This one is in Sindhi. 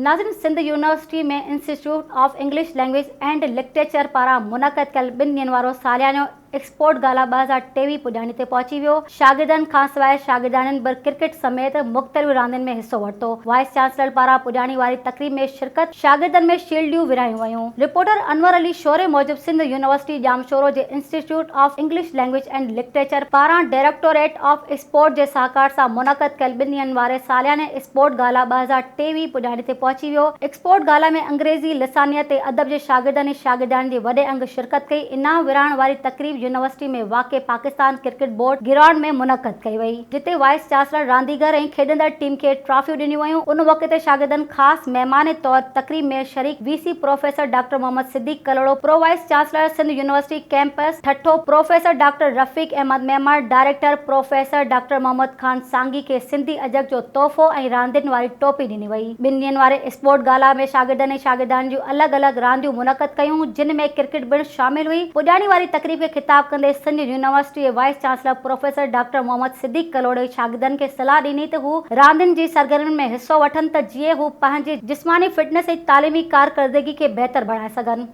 ناظرين Sindh university ۾ institute of English language and literature پاران منعقد ڪيل ٻن ڏينهن وارو ساليانو ايڪسپورٽ گالا 2023 پڄاڻي تي پهچي ويو. شاگردن کانسواء شاگردياڻين به ڪرڪيٽ سميت مختلف راندين ۾ حصو ورتو. وائيس چانسلر پاران پڄاڻي واري تقريب ۾ شرڪت شاگردن ۾ شيلڊيون ورهايون ويون. رپورٽر انور علي شوري موجب سنڌ يونيورسٽي ڄامشورو جي institute of English language and literature پاران ڊائريڪٽوريٽ آف اسپورٽ جي سهڪار سان منعقد ڪيل ٻن ڏينهن واري سالياني اسپورٽ گالا 2023 پڄاڻي تي پهچي ويو. اسپورٽ گالا ۾ انگريزي، لسانيات ۽ ادب جي شاگردن ۽ شاگردياڻين جي وڏي انگ شرڪت ڪئي. انعام ورهائڻ واري تقريب يونيورسٽي ۾ واقع پاڪستان ڪرڪيٽ بورڊ گرائونڊ ۾ منعقد ڪئي وئي، جتي وائيس چانسلر رانديگر ۽ کيڏندڙ ٽيم کي ٽرافيون ڏنيون ويون. ان موقعي تي شاگردن خاص مهمان طور تقريب ۾ شريڪ V C professor doctor Muhammad Siddique Kalhoro, pro vice chancellor Sindh university campus Thatta professor doctor Rafiq Ahmed Memon, director professor doctor Muhammad Khan Sangi کي سنڌي اجرڪ جو تحفو ۽ راندين واري ٽوپي ڏني وئي. ٻن ڏينهن واري اسپورٽ گالا ۾ شاگردن ۽ شاگردياڻين جون الڳ الڳ رانديون منعقد ڪيون، جن ۾ ڪرڪيٽ پڻ شامل هئي. پڄاڻي واري تقريب کي خطاب ڪندي سنڌ يونيورسٽي جي vice chancellor professor doctor Muhammad Siddique ڪلهوڙي شاگردن کي صلاح ڏني ته هو راندين جي سرگرمين ۾ حصو وٺن ته جيئن هو پنهنجي جسماني فٽنس ۽ تعليمي ڪارڪردگي کي بهتر بڻائي سگهن.